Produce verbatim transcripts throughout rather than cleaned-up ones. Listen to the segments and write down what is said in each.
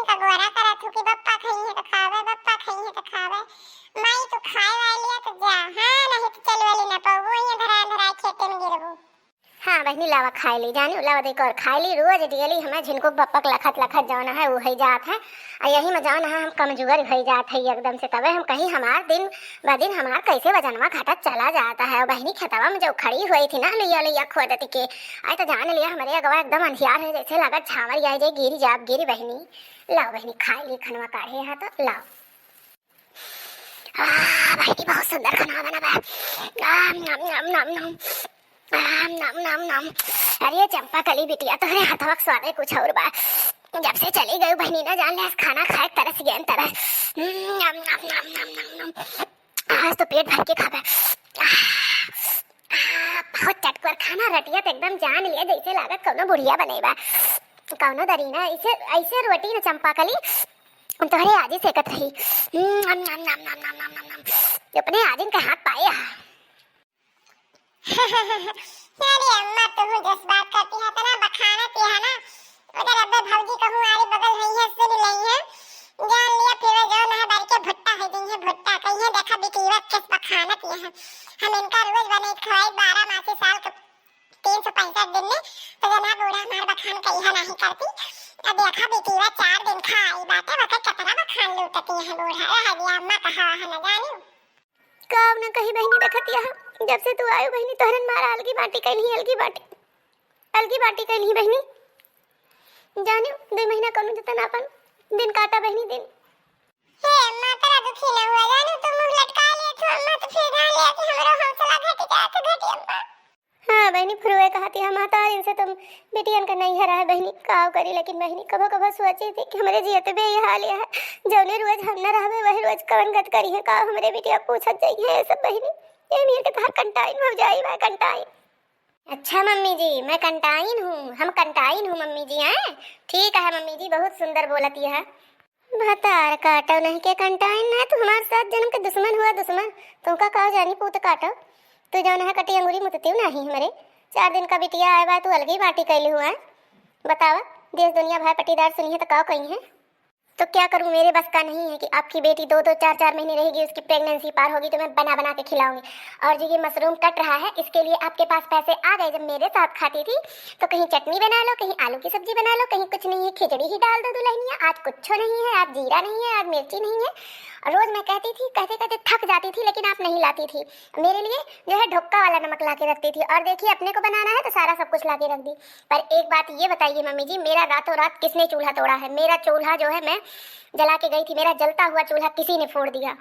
अगोरा करत हूँ कि बप्पा खइहे तो खावे, बप्पा खइहे तो खावे। माई तू खाए वाली है तो जा, हाँ, नहीं तो चल वाली ना पाऊ, वहीं धरा धरा खेते में गिरबू। हाँ बहिनी, लावा खाए ली, जानी लावा, देखो और खाए ली, रोज डेली हमें झिनको बप्पक लखत लखत जौन है वो है जात है। आ यही में जौन है हम कमजोर भई जात है एकदम से। तबे हम कहीं हमार दिन ब दिन हमार कैसे वजनवा घटत चला जाता है। बहिनी खेतवा में जो खड़ी हुई थी ना, लुइया लुइया खोदत के, आई तो जान लिया हमरे अगवा एकदम अंधियार है, जैसे लागत छावर आई जे गिर जाब, गिर बहिनी। लाओ बहिनी खाए ली, खनवा काढ़े है तो लाओ। आ, बहिनी बहुत सुंदर खाना बना बा। आम, नाम, नाम, नाम, नाम। आम, नाम, नाम, नाम। अरे चंपा कली बिटिया, तोहरे हाथवा के स्वादे कुछ और बा। जब से चली गई बहिनी ना, जान ले, आज खाना खाए तरस गए तरस। हम्म, नाम, नाम, नाम, नाम, नाम, नाम। आज तो पेट भर के खाबे। आ, आ, बहुत चटकर खाना, रटिया तो एकदम जान लिया जैसे लागत कौनो बुढ़िया बने बा। कौनो दरीना ऐसे, ऐसे रोटी न चंपा कली। हम तोहरे आजी सेकत रही। हम्म, नम, नम, नम। अपने आजिन के हाथ पाए हा। अरे अम्मा, तुहू जस बात करती है, तना बखानत है ना। उधर अब्बे भौजी कहूँ आरे बगल है, है सुन लई है। जान लिया फिर जो ना बारी के भुट्टा है, दिन है भुट्टा। कहिए देखा बिटिया किस बखानत है। हम इनका रोज बने खवाई बारह मासी साल के तीन सौ पैंसठ दिन में, तो जना बूढ़ा हमार बखान कहिया नहीं करती। अब देखा बिटिया चार दिन खा आई बाटे, वकर कितना बखान लूटती है बूढ़ा। रह दिया अम्मा कहा है न जानी। का न कही बहिनी, देखत यह जब से तू आयो बहिनी, तोहरन मारा अलगी बाटी कैली, अलगी बाटी, अलगी बाटी कैली बहिनी। जानियो, दो महीना कौनो जतन आपन दिन काटा बहिनी दिन। हे अम्मा, तोरा दुखी न हुआ, जानियो, तू मुंह लटका ले तू अम्मा, तो फिर जान ले कि हमरो हौसला घट जात, घटी अम्मा। हाँ बहिनी, फुरुए कहती है, महतारिन से तुम बिटियन का नहीं हरा है बहिनी, काव करी, लेकिन बहिनी, कभो कभो सोची थी कि हमरे जियत बे ये हाल है, जौने रोज हम न रहबे, वही रोज कवन गत करी है, का हमरे बिटिया पूछत जाई है, ये सब बहिनी, ये मीर के तहार कंटाइन हो जाई बा, कंटाइन। अच्छा मम्मी जी, मैं कंटाइन हूँ, हम कंटाइन हूँ मम्मी जी, हैं? ठीक है मम्मी जी, बहुत सुंदर बोलत यह। भतार काटो नहीं के कंटाइन ना, तू हमार सात जन्म के दुश्मन हुआ दुश्मन, तुमका का जानी पूत काटो। तू जौन है कटी अंगूरी मुततियो नहीं हमरे। चार दिन का बिटिया आए बा, तू अलगी बाटी कैली हुआ है। बतावा, देश दुनिया भाई पट्टीदार सुनी है तो का कही है? तो क्या करूं, मेरे बस का नहीं है कि आपकी बेटी दो दो चार चार महीने रहेगी, उसकी प्रेगनेंसी पार होगी तो मैं बना बना के खिलाऊंगी। और जो ये मशरूम कट रहा है, इसके लिए आपके पास पैसे आ गए जब मेरे साथ खाती थी, तो कहीं चटनी बना लो, कहीं आलू की सब्जी बना लो, कहीं कुछ नहीं है, खिचड़ी ही डाल दो दुल्हनिया। आज कुछ नहीं है, आज जीरा नहीं है, आज मिर्ची नहीं है। और रोज मैं कहती थी, कहते कहते थक जाती थी, लेकिन आप नहीं लाती थी मेरे लिए, जो है ढुक्का वाला नमक ला के रखती थी। और देखिए, अपने को बनाना है तो सारा सब कुछ ला के रख दी। पर एक बात ये बताइए मम्मी जी, मेरा रातों रात किसने चूल्हा तोड़ा है? मेरा चूल्हा जो है मैं जला के गई थी, मेरा जलता हुआ चूल्हा किसी ने फोड़ दिया।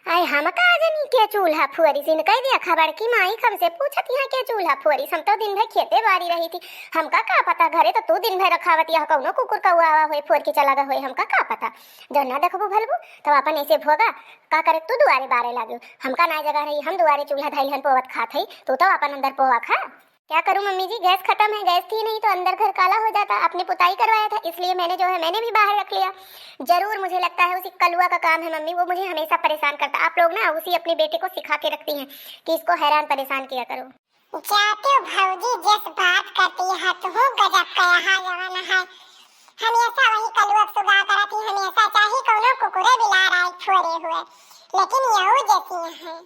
आए हमका जनी के चूल्हा फुअरी सिन कह दिया खबर की माई हमसे पूछत यहाँ के चूल्हा फुअरी, हम तो दिन भर खेते बारी रही थी। हमका का पता, घरे तो तू दिन भर रखावत यह कौनो कुकुर कौआ आवा होए फोर के चला गए होए, हमका का पता। जो ना देखबू भलबू तो अपन ऐसे भोगा, का करे तू दुआरे बारे लागे, हमका ना जगह रही, हम दुआरे चूल्हा धैल हन पोवत खात हई, तू तो अपन अंदर पोवा खा। क्या करूं मम्मी जी, गैस खत्म है, गैस थी नहीं तो अंदर घर काला हो जाता। आपने पुताई करवाया था, इसलिए मैंने जो है, मैंने भी बाहर रख लिया। जरूर मुझे लगता है उसी कलुआ का काम है मम्मी, वो मुझे हमेशा परेशान करता। आप लोग ना उसी अपने बेटे को सिखा के रखती हैं कि इसको हैरान परेशान किया करो। जाते भौजी जस बात करती है, तू गजब का यहाँ जवान है। हमेशा वही कलुआ सुगा करती, हमेशा चाहे कोनो कुकुरे बिलार आए फोरे हुए, लेकिन यहू जैसी है।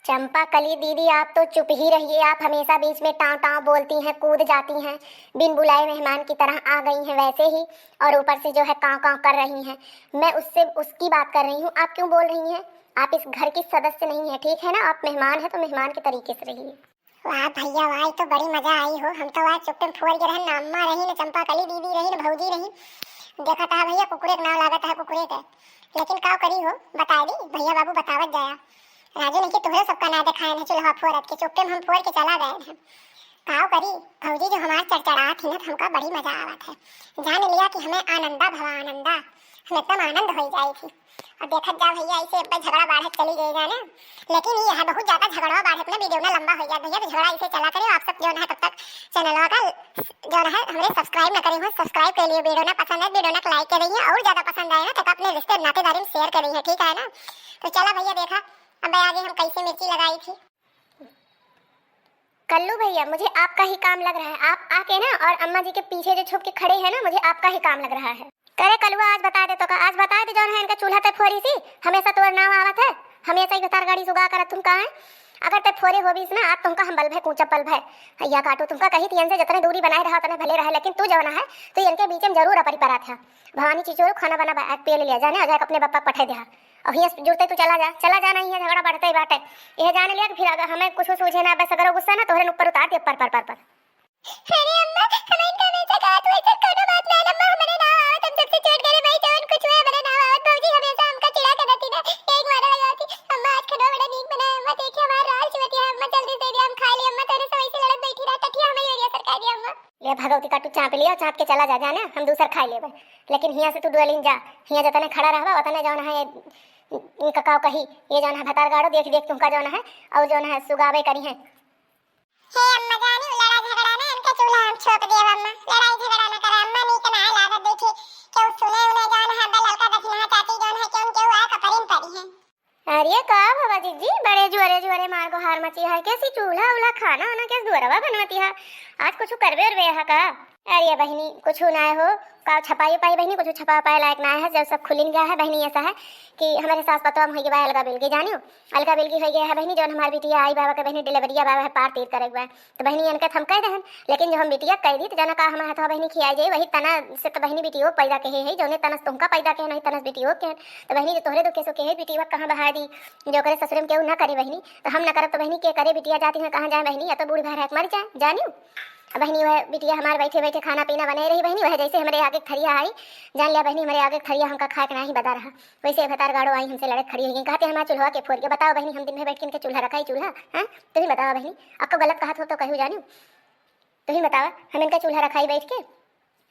चंपा कली दीदी, आप तो चुप ही रहिए, आप हमेशा बीच में टाँव टाँव बोलती हैं, कूद जाती हैं, बिन बुलाए मेहमान की तरह आ गई हैं वैसे ही, और ऊपर से जो है काँव काँव कर रही हैं। मैं उससे, उसकी बात कर रही हूँ, आप क्यों बोल रही हैं? आप इस घर की सदस्य नहीं है, ठीक है ना? आप मेहमान हैं तो मेहमान के तरीके से रहिए। वाह भैया वाह, ये तो बड़ी मजा आई हो। हम तो आज चुप्पे में फोर के रहन, ना अम्मा रही, ना चंपा कली दीदी रही, ना भौजी रही। देखा था भैया, कुकुरे के नाव लागत है, कुकुरे के। लेकिन का करी हो, बताए दी भैया बाबू, बतावत जाया। राजू नहीं कि तुहरे सबका ना दिखाए ना चूल्हा फोरत के, चुप्पे में हम फोर के चला गए हैं। का करी भौजी, जो हमार चरचरात ही ना, तो हमका बड़ी मजा आवत है। जान लिया कि हमें आनंदा भवा आनंदा, हम एकदम आनंद हो जाए थी। अब देखत जा भैया, ऐसे एक बार झगड़ा बाढ़त चली गई जाने, लेकिन ये है बहुत ज्यादा झगड़ा बाढ़त ना, वीडियो ना लंबा हो जाए भैया, तो झगड़ा ऐसे चला करे। आप सब जो है तब तक चैनल का जो है हमरे सब्सक्राइब ना करे हो, सब्सक्राइब कर लिए, वीडियो ना पसंद है, वीडियो ना लाइक कर रही है, और ज्यादा पसंद आए ना तो अपने रिश्ते नातेदारी में शेयर कर रही है, ठीक है ना? तो चला भैया, देखा अब आगे हम कैसे मिर्ची लगाई थी। कल्लू भैया, मुझे आपका ही काम लग रहा है। आप आके ना और अम्मा जी के पीछे जो छुप के खड़े हैं ना, मुझे आपका ही काम लग रहा है। करे कलुआ, आज बताइ दे तोका, आज बताइ दे जौन है इनका चूल्हा तै फोरी सी, हमेसा तोर नाव आवत है, हमेसा ही भतार गाड़ी सुगा करत तुम कहाँ है। अगर तै फोरे होबीस ना, आज तुमका हम बल्ब है, कूचब बल्ब है। या काटू तुमका कही थी इनसे जितने दूरी बनाए रहा उतने भले रहे, लेकिन तू जौन है, तू इनके बीच में जरूर अपरी परा था। भवानी चिचोरू खाना बना बा, एक पेल लिया जाने, आ जाए अपने बप्पा पठे दे। और हियाँ जुड़ते तू चला जा, चला जा, नहीं है झगड़ा बढ़ते ही बाटे। यह जान लिया कि फिर अगर हमें कुछ सूझे ना, बस अगर गुस्सा ना तोहरे ऊपर उतार दे, पर, पर, पर, पर। अरे अम्मा, हमें इनका नहीं सकात, वैसे कोनो बात ना, अम्मा, हमारे ना आवत, हम सबसे छोट घरे भाई, जवन कुछ हुए, हमारे ना आवत, भौजी हमेशा हमका चिढ़ा के देती ना, एक मारा लगाती। अम्मा, आज खाना बड़ा नीक बना है, अम्मा, देखिए, हमारा राल चुवती है, अम्मा, जल्दी दे दे, हम खा ले, अम्मा, तेरे से वैसे लड़त बैठी रहा, टठिया हमें यूरिया सरकार दिया, अम्मा। ले भगवती काटू चाँप लिया, चाँप के चला जा, जाने, हम दूसर खाई लेबे, लेकिन हियाँ से तू डोलिन जा, हियाँ जतने खड़ा रहबा, उतने जौन है, इनका काव कही, ये जौन है भतार गाड़ो, देख, देख तुमका जौन है, और जौन है सुगावे करी है। हे अम्मा जानी, उ लड़ाई झगड़ा ना इनके चूल्हा हम छोप देब अम्मा। लड़ाई झगड़ा ना करे अम्मा, नीक ना लागत। देखी केहू सुने उन्हें जौन है, बे ललका दखिनहा चाची जौन है, केहू न केहू आए कपरिन परी है। अरे का बाबा जिज्जी, बड़े जुअरे जुअरे मार गोहार मची है, कैसी चूल्हा उल्हा खाना वाना कैसे दुअरवा बनवती है, आज कुछ करबे उरबे है का? अरे बहिनी, कुछ ना हो, का छपाई उपाई बहिनी, कुछ छपा उपाए लायक ना है, जब सब खुलिन गया है बहिनी, ऐसा है कि हमारे सास पतवा में होई गवा अलगा बिलगी, जानियो, अलगा बिलगी होई गया है बहिनी, जौन हमार बिटिया आई बाबा के बहिनी डिलीवरिया बाबा है पार तीर करे के बा। तो बहिनी इनके तो हम कह देहन, लेकिन जो हम बिटिया कह दी तो जाना का हमार हथवा बहिनी खियाई जाई, वही तना से तो बहिनी बिटियो पैदा के है, जौने तनस तुमका पैदा के है, नहीं तनस बिटियो के है। तो बहिनी जो तोहरे दुखे सो के है बिटिया कहाँ बहा दी, जो करे ससुरे में केहू ना करे बहिनी, तो हम ना करब तो बहिनी के करे बिटिया जाती है कहाँ जाए बहिनी, या तो बूढ़ भर है मर जाए, जानियो। अब बहिनी वह बिटिया हमार बैठे बैठे खाना पीना बने रही बहिनी, वह जैसे हमरे आगे के थरिया आई, जान लिया बहिनी हमरे आगे के थरिया हमका खाए के नाही बदा रहा। वैसे भतार गाड़ो आई हमसे लड़े खड़ी हुई, कहते हमार चूल्हा के फोर के। बताओ बहिनी, हम दिन में बैठ के इनके चूल्हा रखाई चूल्हा, हैं? तुम ही बताओ बहिनी, आपको गलत कहा हो तो कहू जानियो, तुम ही बताओ, हम इनका चूल्हा रखाई बैठ के,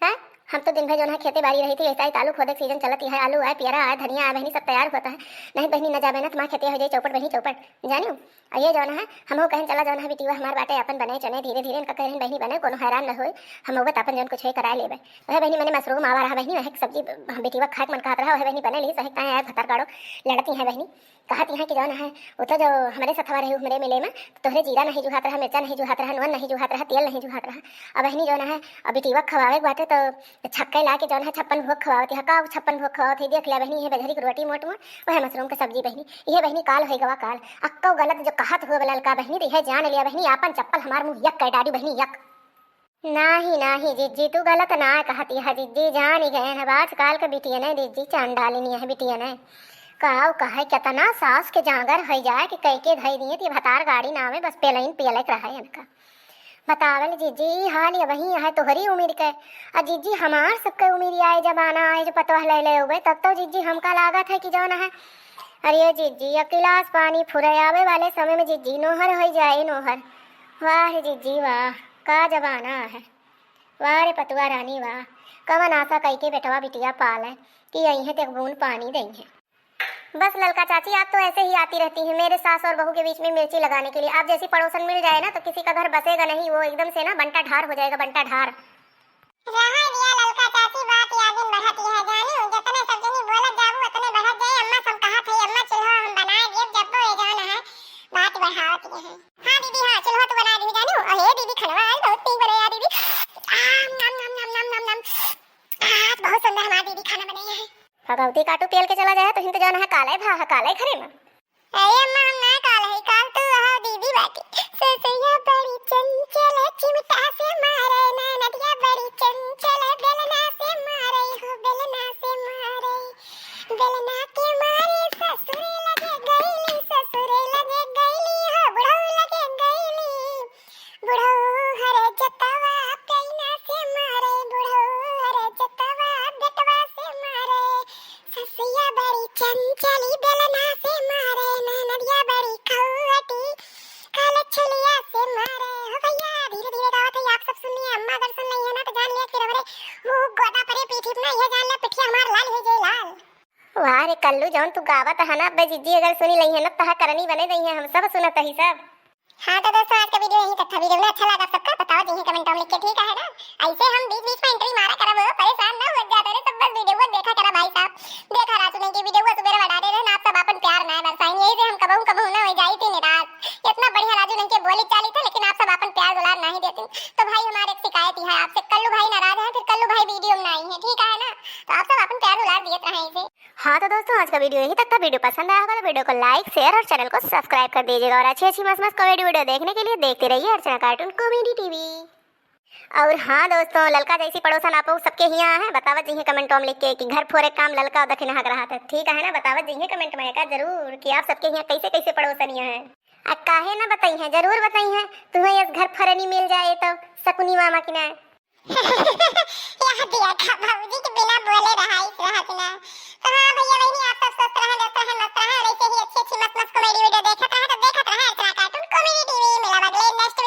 हैं? हम तो दिन भर जौन है खेते बारी रही थी, ऐसा ही आलू खोदे के सीजन चलत ही है, आलू आए, पियरा आए, धनिया आए, बहिनी सब तैयार होता है। नहीं बहिनी, न जाबे ना, तुम्हार खेते हो जाए चौपट बहिनी चौपट, जानियो। और ये जौन है, हम कहें चला जौन है बिटिया हमार बाटे अपन बने चने, धीरे धीरे इनका कह रही बहिनी बने, कोनो हैरान न होए, हम होबे त अपन जौन कुछ है कराए लेबे। वह बहिनी मने मशरूम आवा रहा बहिनी, वह सब्जी बिटिया खाए के मन कहत रहा, वह बहिनी बने ली, सही ताए आए भतार गाड़ो लड़ती हैं बहिनी। कहती हैं कि जौन है, वो तो जो हमरे सथवा रही, हमरे मिले में, तो तोहरे जीरा नहीं जुहात रहा, मिर्चा नहीं जुहात रहा, नून नहीं जुहात रहा, तेल नहीं जुहात रहा। अब बहिनी जौन है, अब बिटिया खवावे के बाटे तो छक्के ला के जौन है छप्पन भोग खवावत है। का छप्पन भोग खवावत है, देख लिया बहिनी, ये बजरी की रोटी मोट मोट, वह मशरूम के सब्जी बहिनी, ये बहिनी काल होई गवा काल। अक्को गलत जो कहत हो ललका बहिनी, तो यह जान लिया बहिनी, आपन चप्पल हमार मुँह यक कर डाली बहिनी, यक। नाही, नाही जिज्जी, तू गलत ना कहती है जिज्जी, जान ही गए हैं, आजकल के बिटियन है जिज्जी, चांडालिनी है बिटियन है। काव कहे, कितना सास के जांगर होई जाए कि कह के धई दिए, ती भतार गाड़ी नामे बस पेलइन पेलक रहे इनका। बतावल जिज्जी, ई हाल ये वही है तोहरी उम्र के। आ जिज्जी, हमार सबके उम्र आए, जमाना आए, जो पतोह ले ले हुए, तब तो जिज्जी हमका लागत है कि जौन है, अरे जिज्जी, अब गिलास पानी फुरे आवे वाले समय में जिज्जी नोहर होई जाए, नोहर। वाह रे जिज्जी वाह, का जमाना है। वाह रे पतुआ रानी वाह, कवन आशा कई के बेटवा बिटिया पाले कि अइहें ते बूंद पानी दइहें। बस ललका चाची, आप तो ऐसे ही आती रहती हैं मेरे सास और बहू के बीच में मिर्ची लगाने के लिए। आप जैसी पड़ोसन मिल जाए ना तो किसी का घर बसेगा नहीं, वो एकदम से ना बंटा ढार हो जाएगा, बंटा ढार। रहा दिया ललका चाची, बात यागिन बढ़त ही है जानी, जितने सब जनी बोलत जाबू उतने बढ़त जाए। अम्मा सब कहा थे, अम्मा चूल्हा हम बनाए देब, जब्बो ये जौन है बात बढ़ावत ही है। हाँ दीदी, हाँ, चूल्हा तो बना दी जानू। अरे दीदी, खाना आज बहुत नीक बने यार दीदी। आम, नम, नम, नम, नम, नम, नम। आज बहुत सुंदर हमारी दीदी खाना बनाई है। भगवती काटू पेल के चला जाए तो हिंद जाना है काले भा, है काले घरे में। अरे अम्मा, हम ना काल है, काल तो वह दीदी बाटे। ससुरिया बड़ी चंचल, चिमटा से मारे, ननदिया बड़ी चंचल, बेलना से मारे हो, बेलना से मारे। बेलना के मारे ससुरे लगे गईली, ससुरे लगे गईली हो, बुढ़ऊ लगे गईली। बुढ़ऊ हरे जतवा कैना से मारे, बुढ़ऊ हरे जतवा बेटवा से मारे। ससिया बड़ी चंचली बेलना से मारे, ननदिया बड़ी खौअटी काले छुलिया से मारे। हो भैया, धीरे धीरे गावत है, आप सब सुनिए। अम्मा अगर सुन रही है ना तो जान लिया फिर हमरे वो गोदा परे पीठी पे ना, ये जान ले पिठिया हमार लाल हो जाए लाल। वाह रे कल्लू, जौन तू गावत है ना, अब्बे जिज्जी अगर सुनी लई है ना, तहा करनी बने दई है, हम सब सुनत ही सब। हाँ तो दोस्तों, आज का वीडियो यहीं तक था। वीडियो में अच्छा लगा सबका, बताओ जी कमेंट में लिख के, ठीक है ना? ऐसे हम बीच बीच में एंट्री मारा करब, परेशान ना हो जाते रहे, तो बस वीडियो को देखा करा भाई साहब। देखा राजू नहीं की वीडियो को सुबह बड़ा दे रहे ना, आप सब अपन प्यार ना बरसाइन, यही से हम कबहू कबहू ना हो जाई थी निराश। इतना बढ़िया राजू नहीं के बोली चाली था, लेकिन आप सब अपन प्यार दुलार नहीं देते। तो भाई हमारे एक शिकायत ही है आपसे, कल्लू भाई नाराज है, फिर कल्लू भाई वीडियो में नहीं है, ठीक है ना? तो आप सब अपन प्यार दुलार दियत रहें इसे। हाँ तो दोस्तों, आज का video यहीं तक था। Video पसंद आया होगा तो video को like, share और channel को subscribe कर दीजिएगा। और अच्छी अच्छी मस्त मस्त comedy video देखने के लिए देखते रहिए अर्चना Cartoon Comedy T V। और हाँ दोस्तों, ललका जैसी पड़ोसन आप सबके हियाँ है, बतावत जइहे comment में लिख के कि घर फोरे काम ललका दखिनहा के रहत है, ठीक है ना? बतावत जइहे comment में का जरूर कि आप सबके हियाँ कैसे कैसे पड़ोसनिया है। आ काहे ना बताई है, जरूर बताई है। तुम्हें यस घर फरनी मिल जाए तो सकुनी मामा की ना। यह दिया था भौजी के बिना बोले रहा इस रहत ना। तो हाँ भैया बहनी, आप सब स्वस्थ रहें, व्यस्त रहें, मस्त रहें और ऐसे ही अच्छी अच्छी मस्त मस्त comedy video देखत रहें तो देखत रहें अर्चना Cartoon Comedy T V। मिलब अगले next